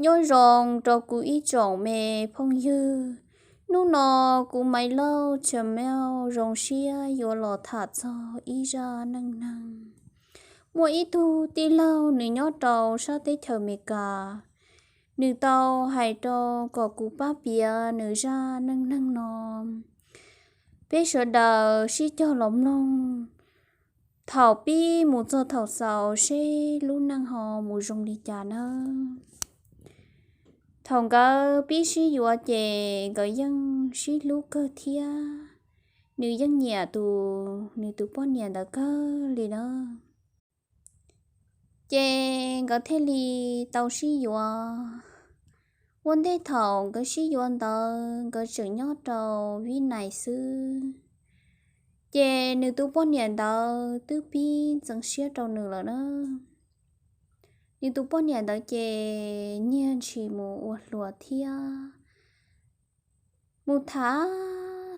Nyob zoo rau kuv ib tsoom me phooj ywg, hnub no kuv Maiv Lauj Channel zoo siab yuav los tham txog ib zaj neej neeg. Muaj ib tug tij laug nws nyob rau sab teb chaws Amelikas, nws tau hais rau kom kuv pab piav nws zaj neej neeg no. Peb sawv daws sib cog los mloog thaum pib mus txog thaum xaus seb lub neej ho mus zoo li cas nawb. Thaum nkawd pib sib yuav ces nkawd yeej sib hlub kawg thiab, nws yeej nyiam tus, nws tus poj niam ntawd kawg li na. Ces nkawd thiaj li tau sib yuav. Ua ntej thaum nkawd sib yuav ntawd nkawd tseem nyob rau Vib Nais xwb, ces nws tus poj niam ntawd twb pib ntxeev siab rau nws lawm na. Nws tus poj niam ntawd ces nyiag ntshis mus ua hluas thiab mus tham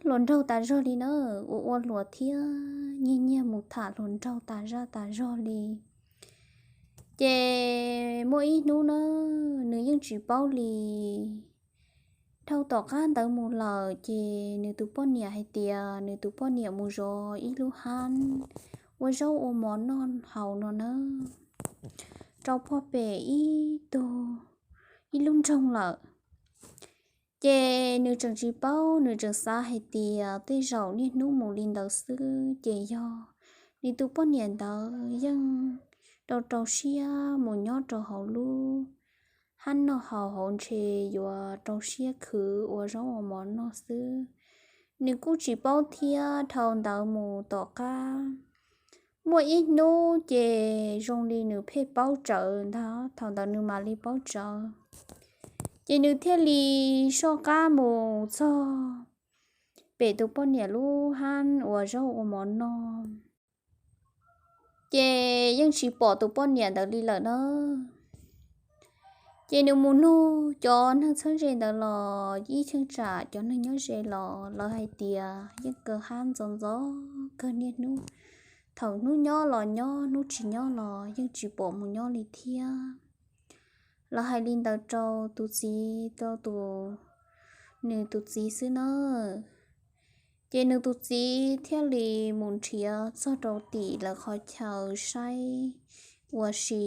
hluas nraug tas zog li na, ua ua hluas thiab nyiag nyiag mus tham hluas nraug tas zaj tas zog li. Ces muaj ib hnub na, nws yeej tsis paub li. Dhau tom qab ntawd mus lawm ces nws tus poj niam hais tias nws tus poj niam mus zov ib lub hab ua zaub ua mov noj haus no na, rau pog pem ib tug, ib lub nroog lawm. Ces nws tseem tsis paub, nws tseem xav hais tias tej zaum niaj hnub mus li ntawd xwb ces yog nws tus poj niam ntawd yeej rau rau siab mus nyob rau hauv lub hab noj haus hauv ntshe yuav rau siab khwv ua zaub ua mov noj xwb. Nws kuj tsis paub thiab. Dhau ntawd mus tom qab muaj ib hnub ces zoo li nws pheej paub tsawv ntag, thaum ntawd nws mam li paub tsawv. Ces nws thiaj li soj qab mus txog pem tus poj niam lub hab ua zaub ua mov noj. Ces yeej tsis pom tus poj niam ntawd li lawm na. Ces nws mus nug cov neeg txheeb ze ntawd los ib cheeb tsam cov neeg nyob ze los lawv hais tias yeej kaw hab ntxov ntxov kawg niaj hnub. Thaum hnub nyob los nyob, hnub tsis nyob los yeej tsis pom mus nyob li thiab. Lawv hais li ntawd rau tus txiv, rau tus, nws tus txiv xwb na. Ces nws tus txiv thiaj li mus nrhiav txog rau tim lawv qhov chaw saib ua si.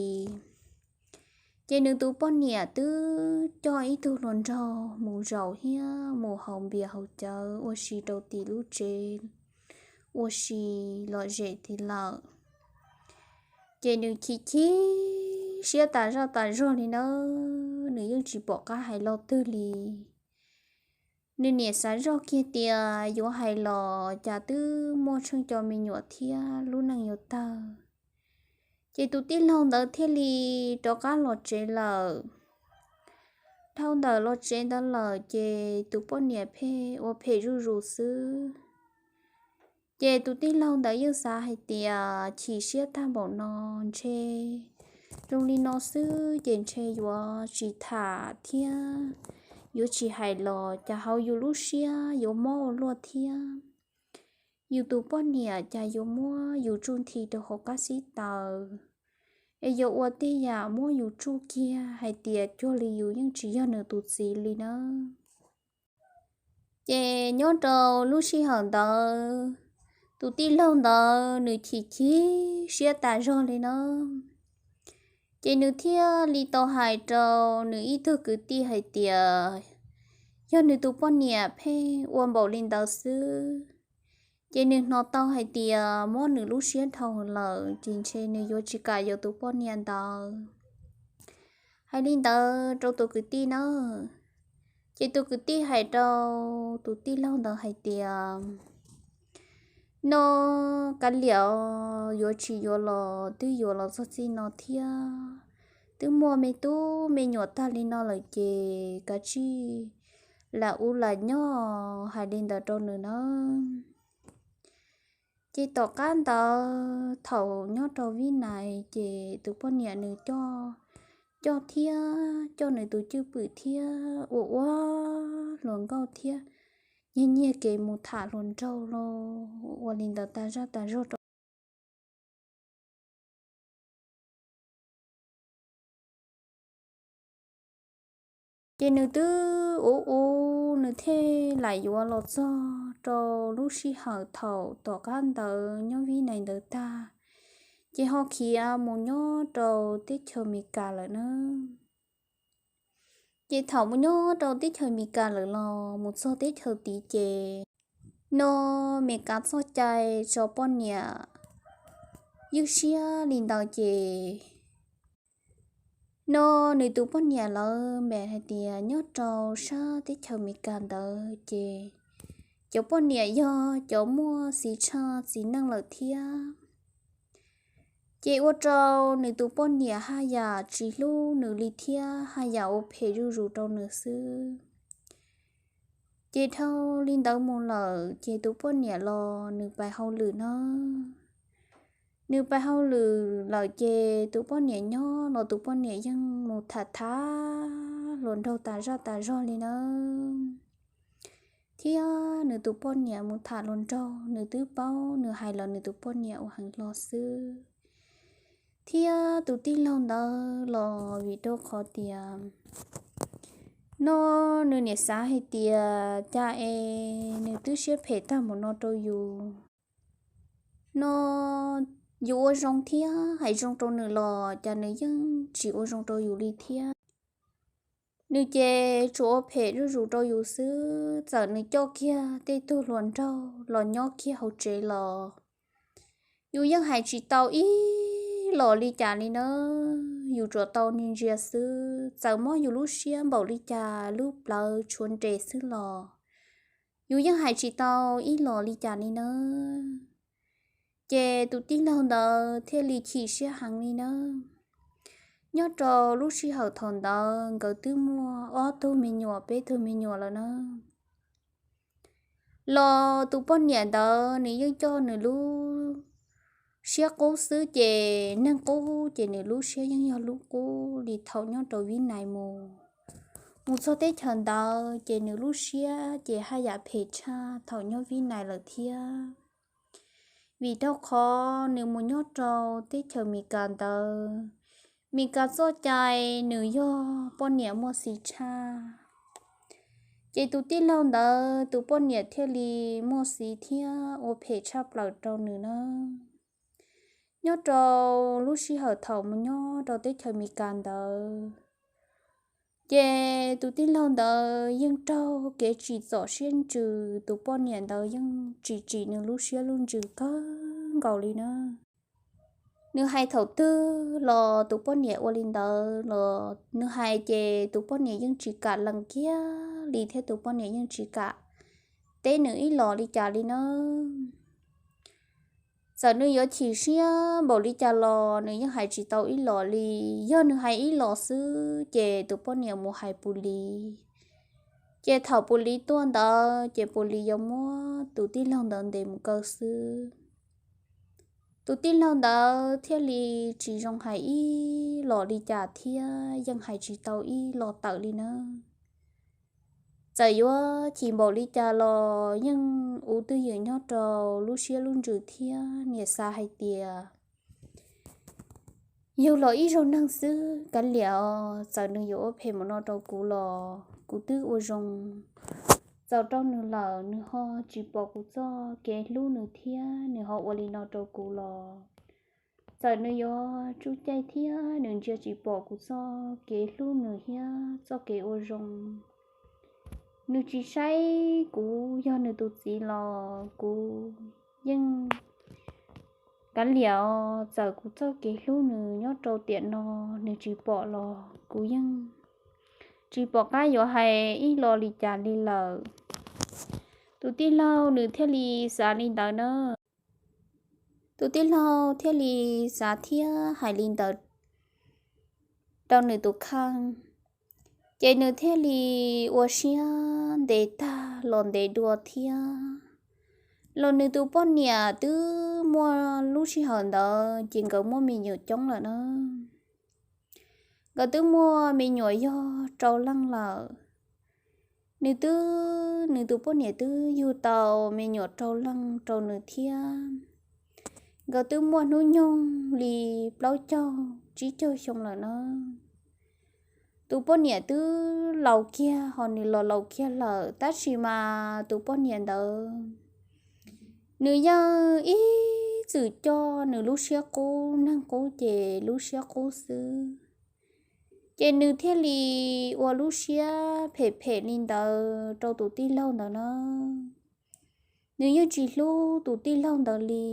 Ces nws tus poj niam twb coj ib tug hluas nraug mus zaum thiab mus haus npias haus cawv ua si rau tim lub tsev ua si lom zem tiag lawm. Ces nws chim chim siab tas zaj tas zog li na, nws yeej tsis pom qab hais lo twg li. Nws niam xav zoj kiag tias yuav hais los cas twb muaj tsheej cov me nyuam thiab lub neej yuav tawg. Ces tus tij laug ntawd thiaj li rov qab los tsev lawm. Dhau ntawm los tsev ntawd lawm ces tus poj niam pheej ua phem zuj zus xwb. Ces tus tij laug ntawd yeej xav hais tias chim siab tag npaum no ntshe zoo li no xwb ces ntshe yuav tsis tham thiab yuav tsis hais los cas hauv yus lub siab yuav mob ua luaj thiab. Yus tus poj niam cas yuav muab yus tsuj nthi rau hauv qab xib taws, es yuav ua tej yam muab yus tsuj kiag hais tias cuag li yus yeej tsis yog nws tus txiv li na. Ces nyob rau lub sij hawm ntawd, tus tij laug ntawd nws chim chim siab tas zog li na. Ces nws thiaj li tau hais rau nws ib tug kwv tij hais tias yog nws tus poj niam pheej ua npaum li ntawd xwb, ces nws hnov tau hais tias mob nws lub siab dhau lawm ces ntshe nws yuav tsis kam yuav tus poj niam ntawd. Hais li ntawd rau tus kwv tij na, ces tus kwv tij hais rau tus tij laug ntawd hais tias no, kav liam, yuav tsis yuav los twb yuav los txog txij no thiab, twb muaj me tub me nyuam tag li no lawm ces kav tsij lam ua lam nyob. Hais li ntawd rau nws na. Ces tom qab ntawd thaum nyob rau Vib Nais ces tus poj niam nws coj, coj thiab coj nws tus cwj pwm thiab ua ua hluas nkauj thiab nyiag nyiag kev mus tham hluas nraug los ua li ntawd tas zaj tas zog rau Ces nws twb ua ua, nws thiaj lam yuav los txog rau lub sij hawm thaum tom qab ntawd nyob Vib Nais ntawd tag, ces ho khiav mus nyob rau teb chaws Amelikas lawm na. Ces thaum mus nyob rau teb chaws Amelikas lawm los mus txog teb chaws tid ces no Amelikas txoj cai tso poj niam ywj siab li ntawd ces no nws tus poj niam lawv mam hais tias nyob rau sab teb chaws Amelikas ntawd ces cov poj niam yog cov muaj xiv tshaj txiv neej lawm thiab. Ces ua rau nws tus poj niam haj yam tsis hlub nws li thiab haj yam ua phem zuj zus rau nws xwb. Ces dhau li ntawd mus lawm ces tus poj niam los nws pais hauj lwm na. Nws pais hauj lwm lawm ces tus poj niam nyob los tus poj niam yeej mus tham tham hluas nraug tas zaj tas zog li na. Thiab nws tus poj niam mus tham hluas nraug, nws twb paub, nws hais los nws tus poj niam ua heev hlo xwb. Thiab tus tij laug ntawd los vim rau qhov tias no nws niam xav hais tias cas es nws twb siab phem tag mus no rau yus no, yus ua zoo thiab hais zoo rau nws los cas nws yeej tsis ua zoo rau yus li thiab. Nws ces tsuas ua phem zuj zus rau yus xwb. Txawm nws coj kiag tej tug hluas nraug los nyob kiag hauv tsev los yus yeej hais tsis tau ib los li cas li na. Yus tsuas tau ntsia ntsia xwb, txawm mob yus lub siab npaum li cas lub plawv tshuav nres xwb los yus yeej hais tsis tau ib los li cas li na. Ces tus tij laug ntawd thiaj li chim siab heev li na. Nyob rau lub sij hawm thaum ntawd nkawd twb muaj ob tug me nyuam peb tug me nyuam lawm na. Los tus poj niam ntawd nws yeej coj nws lub siab qub xwb ces neeg qub ces nws lub siab yeej yog lub qub li thaum nyob rau Vib Nais mus. Mus txog teb chaws ntawd ces nws lub siab ces haj yam phem tshaj thaum nyob Vib Nais lawm thiab. Vim rau qhov nws mus nyob rau teb chaws Amelikas ntawd, Amelikas txoj cai nws yog poj niam muaj xiv tshaj. Ces tus tij laug ntawd tus poj niam thiaj li muaj xiv thiab ua phem tshaj plaws rau nws na. Nyob rau lub sij hawm thaum mus nyob rau teb chaws Amelikas ntawd, ces tus tij laug ntawd yeej raug kev tsim txom siab ntsws, tus poj niam ntawd yeej tsim tsim nws lub siab lub ntsws kawg nkaus li na. Nws hais thaum twg los tus poj niam ua li ntawd los nws hais ces tus poj niam yeej tsis kam lees kiag li thiab tus poj niam yeej tsis kam teb nws ib los li cas li na. Txawm nws yuav chim siab npaum li cas los nws yeej hais tsis tau ib los li. Yog nws hais ib los xwb ces tus poj niam mus hais pus lis, ces thaum pus lis tuaj ntawd ces pus lis yuav muab tus tij laug ntawd ntes mus kaw xwb. Tus tij laug ntawd thiaj li tsis zoo hais ib los li cas thiab yeej hais tsis tau ib los tawm li na. Txawm yuav chim npaum li cas los yeej ua twj ywm nyob rau lub siab lub ntsws thiab niam xav hais tias yug los ib zaug neeg xwb kav liam os, txawm nws yuav ua phem mus no rau kuv los kuv twb ua zoo txaus rau nws lawm, nws ho tsis pom kuv txoj kev hlub nws thiab nws ho ua li no rau kuv los txawm nws yuav tsuj caij thiab nws ntsia tsis pom kuv txoj kev hlub nws thiab txoj kev ua zoo. Nws tsis saib kuv yog nws tus txiv los kuv yeej kav liam os, txawm kuv txoj kev hlub nws nyob rau tiam no nws tsis pom los kuv yeej tsis pom qab yuav hais ib los li cas li lawm. Tus tij laug nws thiaj li xav li ntawd na. Tus tij laug thiaj li xav thiab hais li ntawd rau nws tus kheej, ces nws thiaj li ua siab ntev tag los ntev dua thiab. Los nws tus poj niam twb muaj lub sij hawm ntawd ces nkawd muaj me nyuam coob lawm na. Nkawd twb muaj me nyuam yog rau leej lawm. Nws twb, nws tus poj niam twb yug tau me nyuam rau leej rau nws thiab. Nkawd twb muaj hnub nyoog li plaub caug tsib caug xyoo lawm na. tus poj niam twb laus kiag, ho nws los laus kiag lawm, tab sis mas tus poj niam ntawd nws yeej ib txwm coj nws lub siab qub, neeg qub ces lub siab qub xwb. Ces nws thiaj li ua lub siab phem phem li ntawd rau tus tij laug ntawd na. Nws yeej tsis hlub tus tij laug ntawd li.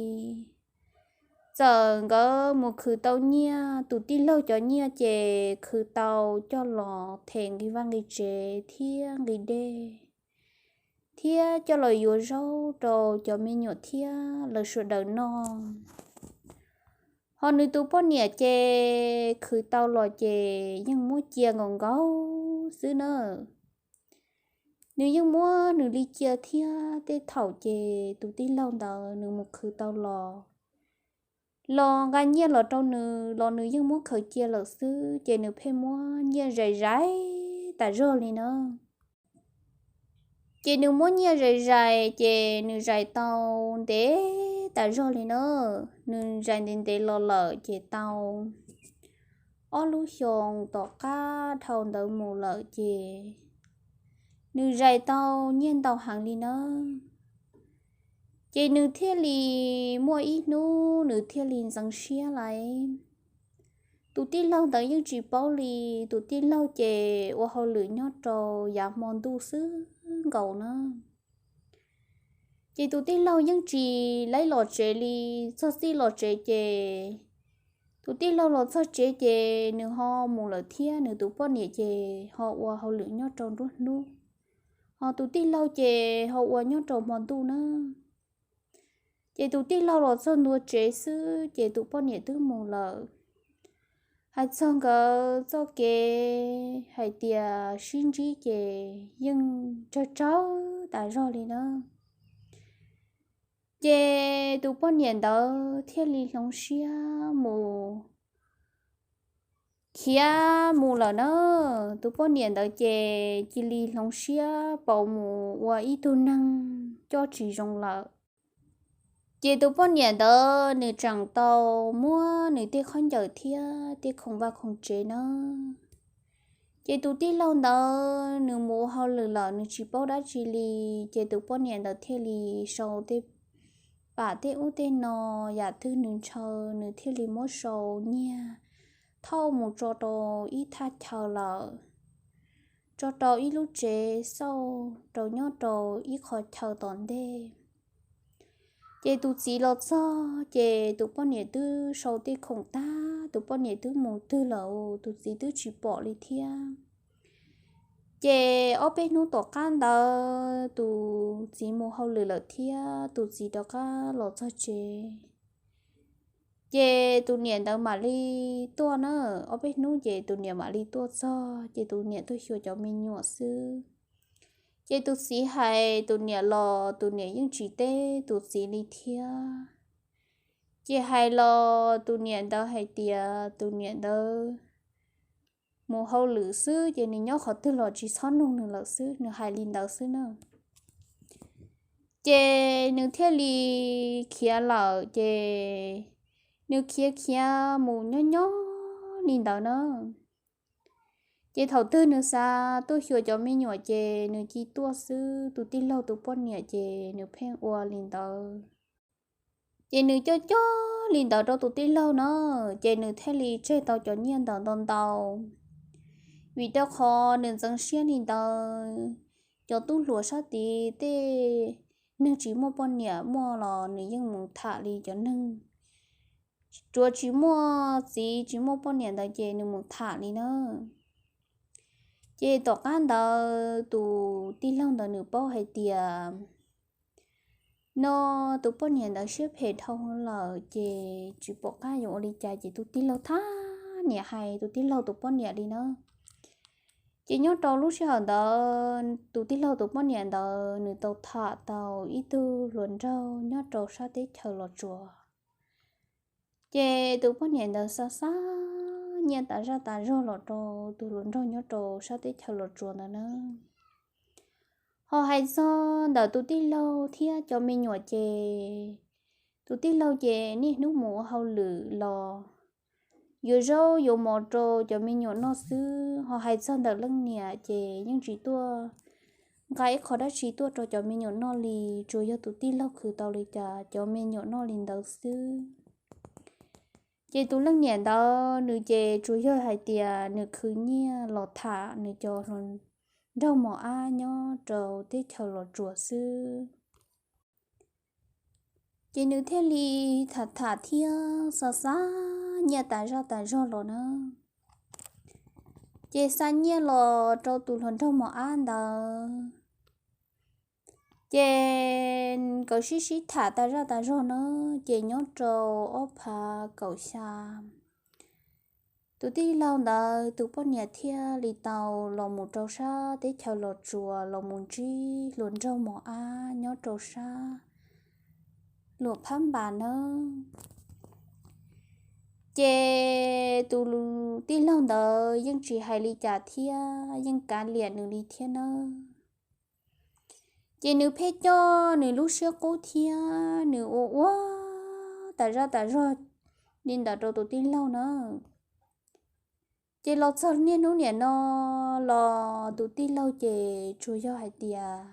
Txawm nkawd mus khwv tau nyiaj, tus tij laug cov nyiaj ces khwv tau coj los them nqi vaj nqi tsev thiab nqi dej, thiab coj los yuav zaub rau cov me nyuam thiab lawv sawv daws noj. Ho nws tus poj niam ces khwv tau los ces yeej muab cia nkaus nkaus xwb na. Nws yeej muab nws li cia thiab, tej thaum ces tus tij laug ntawd nws mus khwv tau los, los nqa nyiaj los rau nws los nws yeej muab khaws cia lawm xwb, ces nws pheej muab nyiaj zais zais tas zog li na. Ces nws muab nyiaj zais zais ces nws zais tau ntev tas zog li na. Nws zais ntev ntev los lawm ces tau ob lub xyoos tom qab dhau ntawd mus lawm ces nws zais tau nyiaj ntau heev li na. Ces nws thiaj li muaj ib hnub nws thiaj li ntxeev siab lawm. Tus tij laug ntawd yeej tsis paub li, tus tij laug ces ua hauj lwm nyob rau yav hmo ntuj xwb nkaus na. Ces tus tij laug yeej tsis laib los tsev li, txog txij los tsev ces tus tij laug los txog tsev ces nws ho mus lawm thiab, nws tus poj niam ces ho ua hauj lwm nyob rau nruab hnub, ho tus tij laug ces ho ua nyob rau hmo ntuj na. Ces tus tij laug los txog ntua tsev xwb ces tus poj niam twb mus lawm. Hais txog nkawd txoj kev hais tias sib ntsib ces yeej tsawg tsawg tas zog li na. Ces tus poj niam ntawd thiaj li hloov siab mus khiav mus lawm na. Tus poj niam ntawd ces cia li hloov siab pauv mus ua ib tug neeg coj tsis zoo lawm. Ces tus poj niam ntawd nws tseem tau muab nws tej khaub ncaws thiab tej khoom vaj khoom tsev na. Ces tus tij laug ntawd nws mus ua hauj lwm lawm nws tsis paub dab tsi li, ces tus poj niam ntawd thiaj li sau tej pam tej ub tej no, yam twg nws ntshaw nws thiaj li muab sau nyiag thauj mus tso rau ib thaj chaw lawm, tso rau ib lub tsev xauj rau nyob rau ib qho chaw tom ntej. Ces tus txiv los txog ces tus poj niam twb sau tej khoom tag, tus poj niam twb mus twg lawm tus txiv twb tsis pom li thiab. Ces ob peb hnub tom qab ntawd tus txiv mus hauj lwm lawm thiab tus txiv rov qab los txog tsev. Ces tus niam ntawd mam li tuaj na, ob peb hnub ces tus niam mam li tuaj txog ces tus niam tuaj xyuas cov me nyuam xwb. Ces tus txiv hais tus niam los tus niam yeej tsis teb tus txiv li thiab. Ces hais los tus niam ntawd hais tias tus niam ntawd mus hauj lwm xwb ces nws nyob qhov twg los tsis txhob nug nws lawm xwb, nws hais li ntawd xwb na. Ces nws thiaj li khiav lawm ces nws khiav khiav mus nyob nyob li ntawd na. Ces thaum twg nws xav tuaj xyuas cov me nyuam ces nws cia tuaj xwb, tus tij laug tus poj niam ces nws pheej ua li ntawd. Ces nws coj coj li ntawd rau tus tij laug na, ces nws thiaj li tseg tau cov nyiaj ntawd ntau ntau. Vim rau qhov nws ntxeev siab li ntawd, cov tub hluas sab tid tej neeg tsis muaj poj niam muaj los nws yeej mus tham li cov neeg, tsuav tsis muaj txiv tsis muaj poj niam ntawd ces nws mus tham li na. Ces tom qab ntawd tus tij laug ntawd nws paub hais tias no tus poj niam ntawd siab phem dhau lawm ces tsis pom qab yuav ua li cas ces tus tij laug thab niam hais tus tij laug tus poj niam li na. Ces nyob rau lub sij hawm ntawd tus tij laug tus poj niam ntawd nws tau tham tau ib tug hluas nraug nyob rau sab teb chaws Los Tsuas. Ces tus poj niam ntawd xa xa nyiaj tas zaj tas zog los rau tus hluas nraug nyob rau sab teb chaws Los Tsuas ntawd na. Ho hais txog ntawm tus tij laug thiab cov me nyuam ces tus tij laug ces niaj hnub mus ua hauj lwm los yuav zaub yuav mov rau cov me nyuam noj xwb. Ho hais txog ntawm leej niam ces yeej tsis tuaj nqa ib qho dab tsi tuaj rau cov me nyuam noj li, tsuas yog tus tij laug khwv tau li cas cov me nyuam noj li ntawd xwb. Ces tus leej niam ntawd nws ces tsuas yog hais tias nws khwv nyiaj los tham nws cov hluas nraug mos ab nyob rau teb chaws Los Tsuas xwb. Ces nws thiaj li tham tham thiab xa xa nyiaj tas zaj tas zog los na. Ces xa nyiaj los rau tus hluas nraug mos ab ntawd, ces nkawd sib sib tham tas zaj tas zog na. Ces nyob rau ob phav kaum xya, tus tij laug ntawd tus poj niam thiaj li tau los mus rau sab teb chaws Los Tsuas los mus ntsib hluas nraug mos ab nyob rau sab Luam Phab Npas nawb. Ces tus tij laug ntawd yeej tsis hais li cas thiab yeej kav liam nws li thiab nawb. Ces nws pheej coj nws lub siab qub thiab nws ua ua tas zaj tas zog li ntawd rau tus tij laug na. Ces los txog niaj hnub niam no los tus tij laug ces tsuas yog hais tias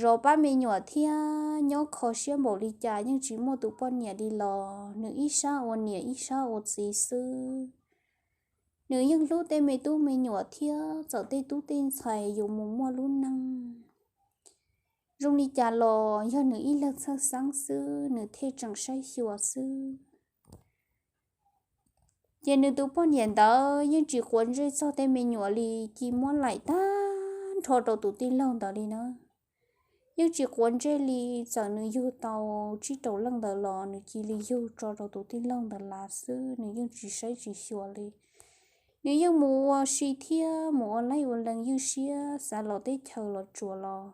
zov pab me nyuam thiab nyob kho siab npaum li cas yeej tsis muaj tus poj niam li los nws ib sab ua niam ib sab ua txiv xwb. Nws yeej hlub tej me tub me nyuam thiab txawm tej tub tej ntxhais yuav mus muaj lub neej zoo li cas los yog nws ib leeg txhawj xeeb xwb nws thiaj tseem saib xyuas xwb. Ces nws tus poj niam ntawd yeej tsis quav ntsej txog tej me nyuam li, ci muab laim tag nrho rau tus tij laug ntawd li na. Yeej tsis quav ntsej li, txawm nws yug tau tsib rau leej ntawd los nws cia li yug tso rau tus tij laug ntawd lav xwb, nws yeej tsis saib tsis xyuas li. Nws yeej mus ua si thiab mus ua laij ua lees ywj siab xav los teb chaws Los Tsuas los,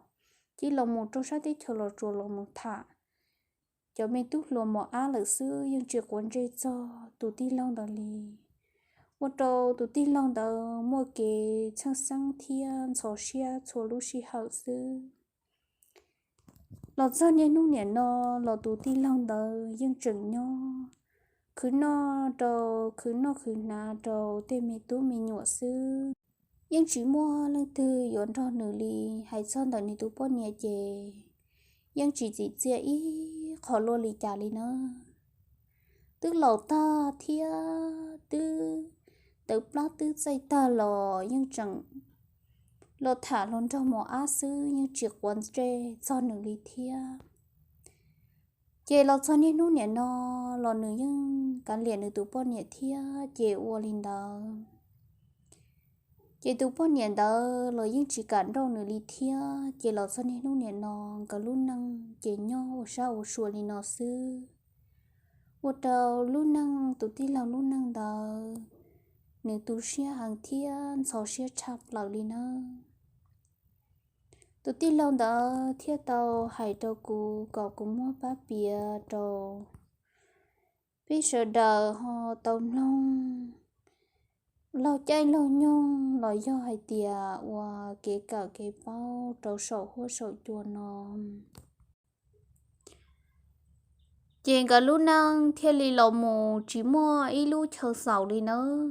cia los mus rau sab teb chaws Los Tsuas los mus tham cov me tub hluas mos ab lawm xwb, yeej tsis quav ntsej txog tus tij laug ntawd li. Ua rau tus tij laug ntawd muaj kev txhawj xeeb thiab ntxhov siab txhua lub sij hawm xwb. Los txog niaj hnub niam no los tus tij laug ntawd yeej tseem nyob khwv noj rau, khwv noj khwv hnav rau tej me tub me nyuam xwb. Yeej tsis muaj leej twg yuav nrog nws li. Hais txog ntawm nws tus poj niam ces yeej tsis txim txiaj ib qho luaj li cas li na. Twb laus tag thiab twb tawv plab twb txaij tag los yeej tseem los tham hluas nraug mos ab xwb, yeej tsis quav ntsej txog nws li thiab. Ces los txog niaj hnub niam no los nws yeej kav liam nws tus poj niam thiab ces ua li ntawd. Ces tus poj niam ntawd los yeej tsis kam nrauj nws li thiab. Ces los txog niaj hnub niam no nkawd lub neej ces nyob ua sab ua sua li no xwb. Ua rau lub neej tus tij laug lub neej ntawd nws tu siab heev thiab ntxhov siab tshaj plaws li nawb. Tus tij laug ntawd thiaj tau hais rau kuv kom kuv muab pab piav rau peb sawv daws ho tau mloog laug caij laug nyoog los yog hais tias ua kev kawm kev paub rau saum huab saum cua no. Ces nkawd lub neej thiaj li los mus tsis muaj ib lub chaw xaus li nawb.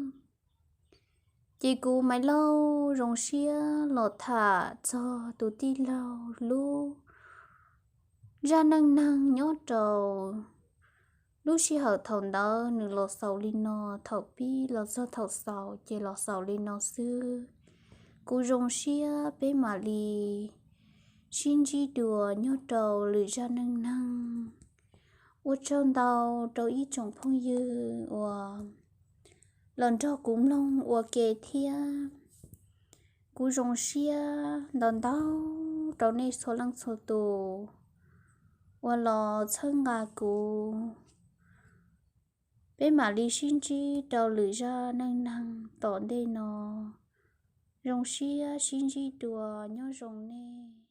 Ces kuv Maiv Lauj zoo siab los tham txog tus tij laug lub zaj neej neeg nyob rau lub sij hawm thaum ntawd nws los xaus li no, thaum pib los txog thaum xaus ces los xaus li no xwb. Kuv zoo siab peb mam li sib ntsib dua nyob rau lwm zaj neej neeg. Ua tsaug ntau rau ib tsoom phooj ywg uas los nrog kuv mloog ua ke thiab. Kuv zoo siab ntau ntau rau nej txhua leej txhua tus uas los txhawb nqa kuv. Peb mam li sib ntsib rau lwm zaj neej neeg tom ntej no. Zoo siab sib ntsib dua, nyob zoo nej.